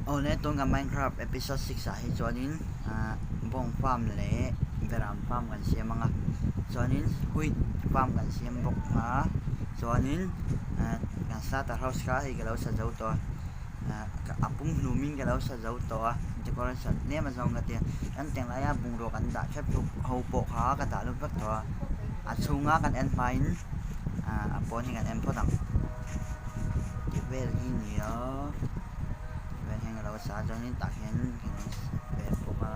Awle tun kan Minecraft episode 6 ah hi chuanin bawng farm leh beram farm kan siam ang a chuanin wheat farm kan siam bawk a chuanin kan starter house kha hei ka lo sa zo tawh a a pum hnumin ka lo sa zo tawh a decoration tlem a zawng ka tia kan tenglaia bungrua kan dah hrep hluk ho pawh kha ka dah lut vek tawh a a chhunga kan en hmain a pawn hi kan en phawt ang. Tih vel hi ni a vel hian ka lo sa chuanin tah hian ka lo sa ve bawk a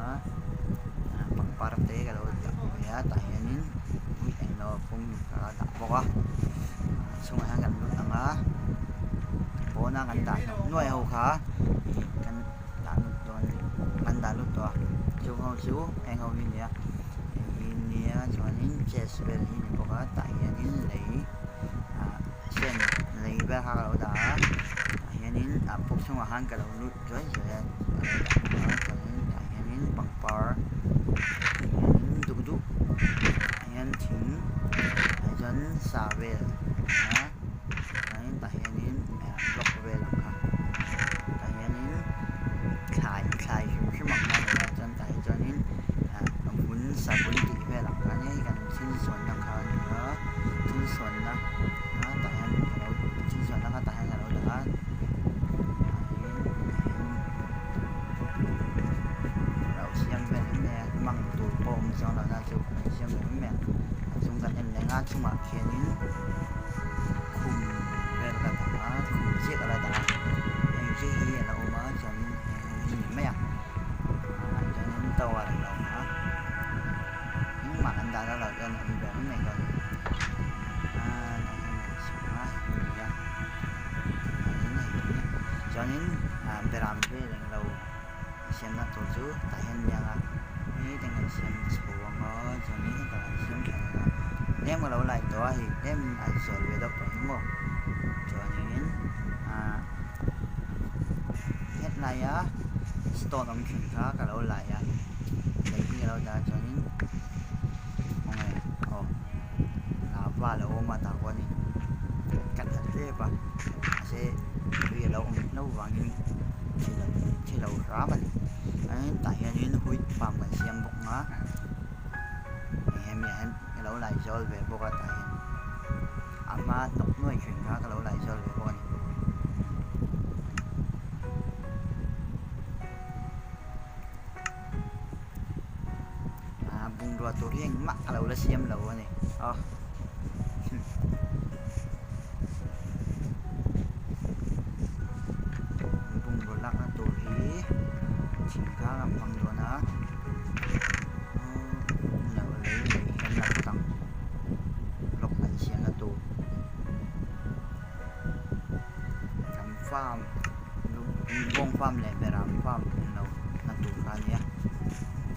pangpar te ka lo dah ve a tah hianin ui englo pum ka dah bawk a a chhungah hian kan lut ang a pawna kan dah hnawk nuai ho kha ih kan dah lut dawn kan dah lut tawh a chung ho chu heng ho hi a ni a hei hi nia chuanin chest vel hi a ni bawk a tah hianin lei. ah sen lei vel kha ka lo dah a tah hianin a buk chhungah khan ka lo lut zuai zuai a ka lo dah bawk a chuanin tah hianin pangpar hianin duh duh tah hian thing ah chuan sa vel a chuanin tah hianin block vel ang kha tah hianin thlai thlai hrim hrim ang kha a ni a chuan tah hi chuanin ah vun savun tih vel ang kha a nia hei kan thil zawnna kha a ni a thil sawnna a tah hian ka lo thil sawnna kha tah hian ka lo dah a lo siam vel em mai a hmang tur pawh awm chuang lo na chu kan siam ve em mai a a chung kan en leng a chungah khianin khum vel ka dah a khum chiah ka la dah a heng chiah hi a lo awm a chuanin heng ho hi a ni mai a chuanin tower a lo awm a. Engmah kan dah lo chuan a awm ber mai dawn a tah hian kan chhuk a ni a chuanin hei hi chuanin beram vel englo siamna tur chu tah hian a niang a hei te kan siam chho ang a chuanin hetah kan siam thla leh a tlem ka lo lai tawh a hei tlem a zawl ve deuh tawh hi maw chuanin ah hetlai a stone awm thin kha ka lo lai a. Lei hi alo dah chuanin khawnge aw lava alo awm a tah khuanin ka that hrep a mahse tui alo awm hlauh vangin thi lo hram a ni chuanin tah hianin wheat farm kan siam bawk ang a hemi ah hian alo lai zawl ve bawk a tah hian a hma hnawk nuai thin kha ka lo lai zawl ve bawk a ni. Ah bungrua tur hi engmah a lo la siam lo a ni aw bungrua lakna tur hi thing kha kan hmang dawn a lo lei lei hi kan la phawt ang block kan siamna tur kan farm bawng farm leh beram farm lo na tur kha a nia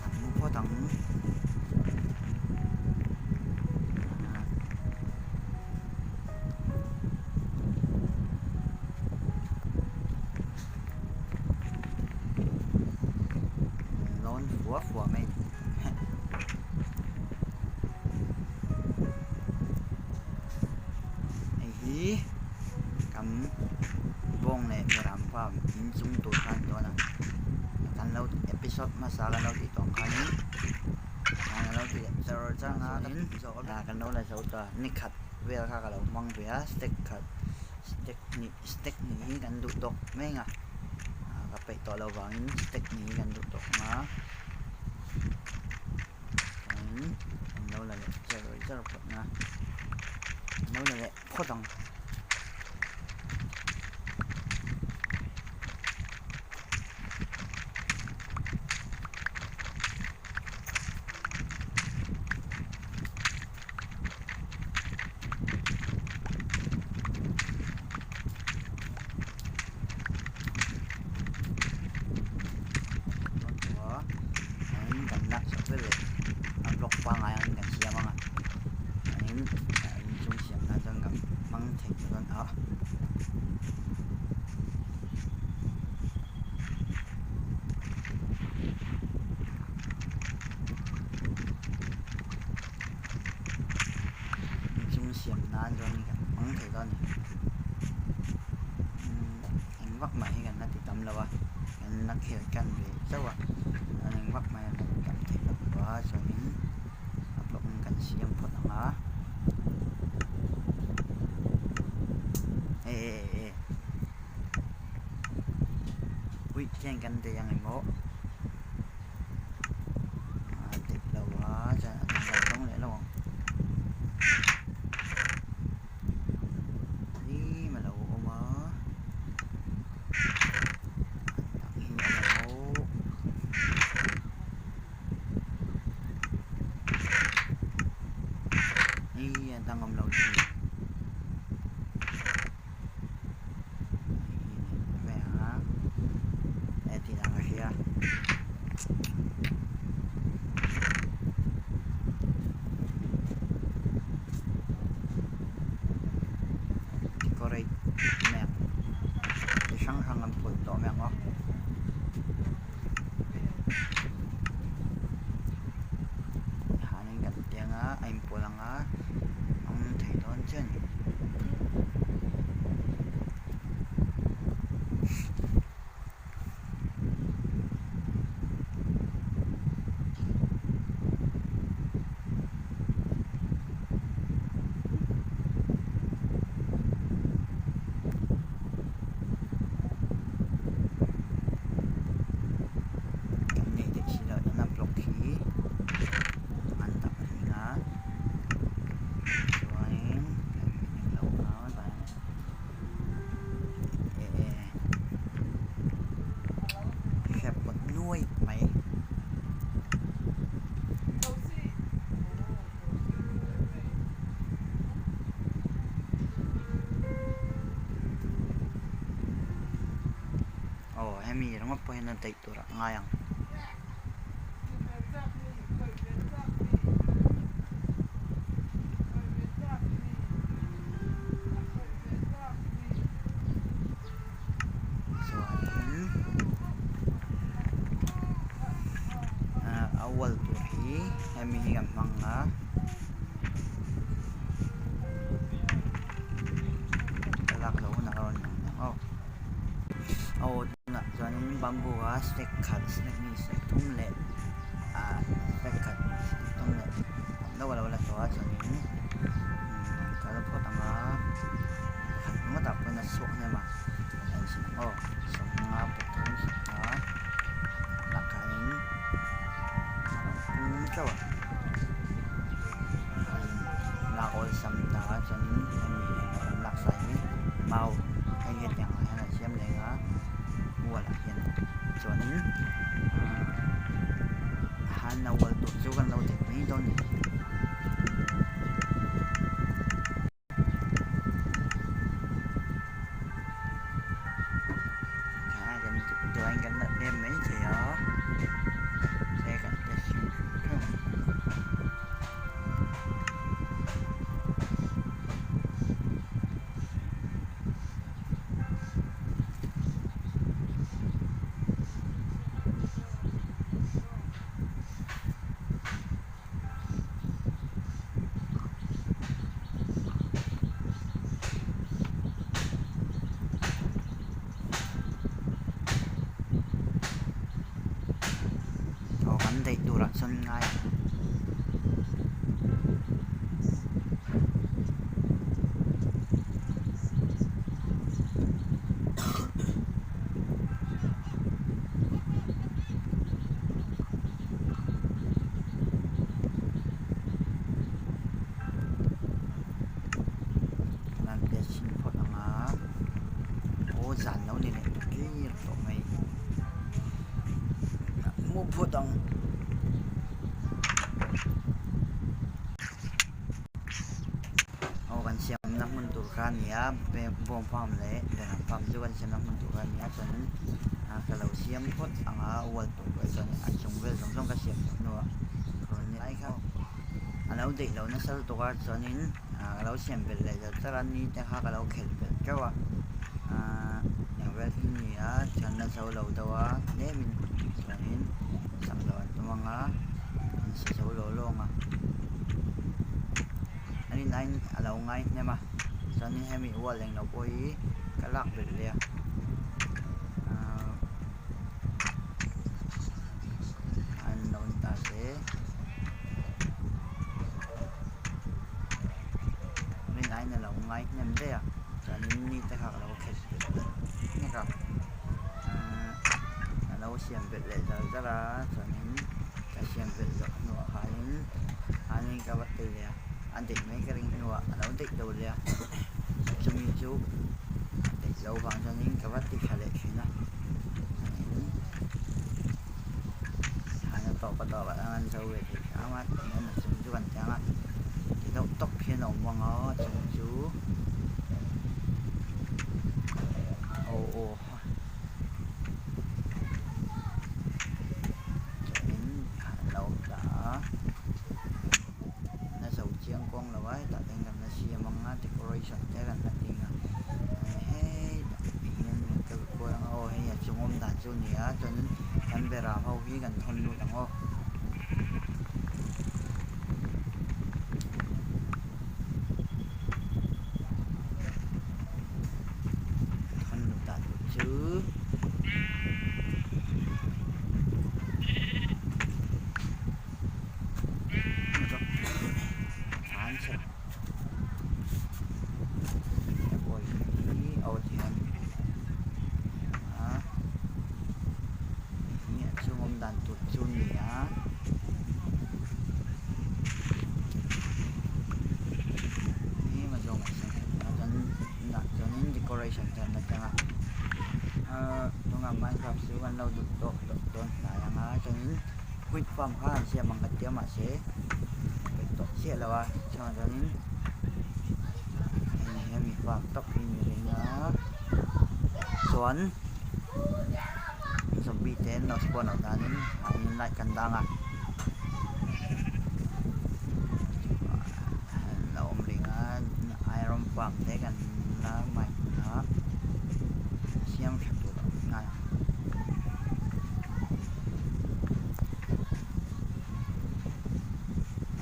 an mu phawt ang lawn fua fua mai a ni. Hei hi kan bawng leh beram farm in chung tur kha a ni dawn a kan lo episode hmasa kan lo tih tawh ang khanin kan lo ti leh char char ang a kan lo la zo ta ni khat vel kha ka lo hmang ve a step khat step hnih step hnih hi kan duh tawk mai ang a ka peih tawh loh vangin step hnih hi kan duh tawk ang a. An lo la leh char char phawt na an lo la leh phawt ang. Kan lak chhoh vel leh a block pangngai angin kan siam ang a chuanin inchung siam nan chuan kan hmang thei dawn a. Inchung siam nan chuan kan hmang thei dawn a ni. Eng vak mah hi kan la ti tam lo a kan. la khel tan ve chauh a an eng vak mai an la tam thei lo a chuanin a block in kan siam phawt ang a e e e ui khian kan daih ang emaw a daih lo a chuan a dang lo dawng leh lo ang. Tlem a lo awm a an dang hi a lo ih a dang awm lo thin hei a he tih ang a hria. Decorate mek chi hrang hrang an pawlh tawh mek a. Tihianin kan teng a a inpawlh ang a a awm thei dawn chiah a ni. Kan nei daih si loh chuan a block hi an dah reng a chuanin englo a. Hrep pawt nuai mai. Aw hemi ringawt pawh hian a daih tur ah ngai ang. Chuanin ah a wall tur hi hemi hi kan hmang a ka lak loh hunah a rawn lang ang aw aw tunah chuanin bamboo a stick khat stick hnih stick thum leh ah stick khat stick thum leh deuh a lo la tawh a chuanin umm kal phawt ang a pakhat ringawt ah pawhin a chhuak hnem a en chhin ang aw sawmnga pathum sawmnga lakah hianin a rawn pung teuh a an lak awlsam ta a chuanin hemi englo an lak sa hi mau hei hetiang ah hian an siam leh ang a wall ah hian chuanin ahh han a wall tur chu kan lo dek mai dawn a ni. Kan kan la hnem mai thei a he kan test hrim hrim. Aw kan daih turah chuan ngai ang. Kan pe chhin phawt ang a aw zan lo ni leh tlir tawh mai mu phawt ang. Aw kan siamna hmun tur kha a ni a bawng farm leh beram farm chu kan siamna hmun tur kha a ni a chuanin ka lo siam phawt ang a wall tur pawh chuan a chung vel zawng zawng ka siam tawh hnuah rawn ni lai kha a lo daih loh nasa lutuk a chuanin ka lo siam belh leh zat zat a ni te kha ka lo khelh belh teuh a ahh eng vel hi ni a chuan la zo lo deuh a tlemin chuanin sak loh an tum ang a an sa zo lo lawng a. An in aiin a lo ngai hnem a chuanin hemi wall englo pawh hi ka lak belh leh a ahh. khet belh leh nek a ahh ka lo siam belh leh zar zar a chuanin ka siam belh zawh hnuah khanin khanin ka va ti leh a a daih mai ka ring hnuah a lo daih lo leh a chumi chu a daih loh vang chuanin ka va ti tha leh thin a chuanin a tawp a tawp ah chuan an zo ve thei hram a tihian a chung chu kan ti ang a ti deuh tawp hian a awm ang a chung chu aw aw chuanin an lo awm ta a na zo chiang kuang lo a hetah te hian kan la siam ang a decoration te kan la ti ang a hei hian kan kal kual ang a aw hei a chung awm dan chu a ni a chuanin kan beram ho hi kan thawn lut ang aw. Thawn lut dan tur chu. Dan tur chu a ni a tlem a zawng a siam theih a chuan tunah chuanin decoration te an la thleng a ahh tunah minecraft chu an lo duh tawh loh dawn hnai ang a chuanin wheat farm kha an siam ang ka tia mahse peih tawh chiah lo a chungah chuanin hei hemi farm tawp hi ni reng a chuan zombie te an lo spawn loh danin an light kan dang a an lo awm reng a iron farm te kan la mine a siam tha tur a awm nghal ang.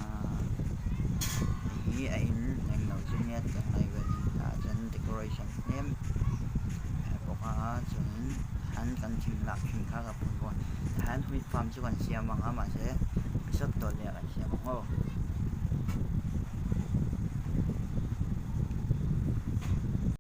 Ahh hei hi a in englo chu nia tiang lai vel hi tah chuan decoration tlem a bawk a chuanin an kan thing lak thin kha ka phun bawk a tihian wheat farm chu kan siam ang a mahse sawt tawh leh ah kan siam ang aw.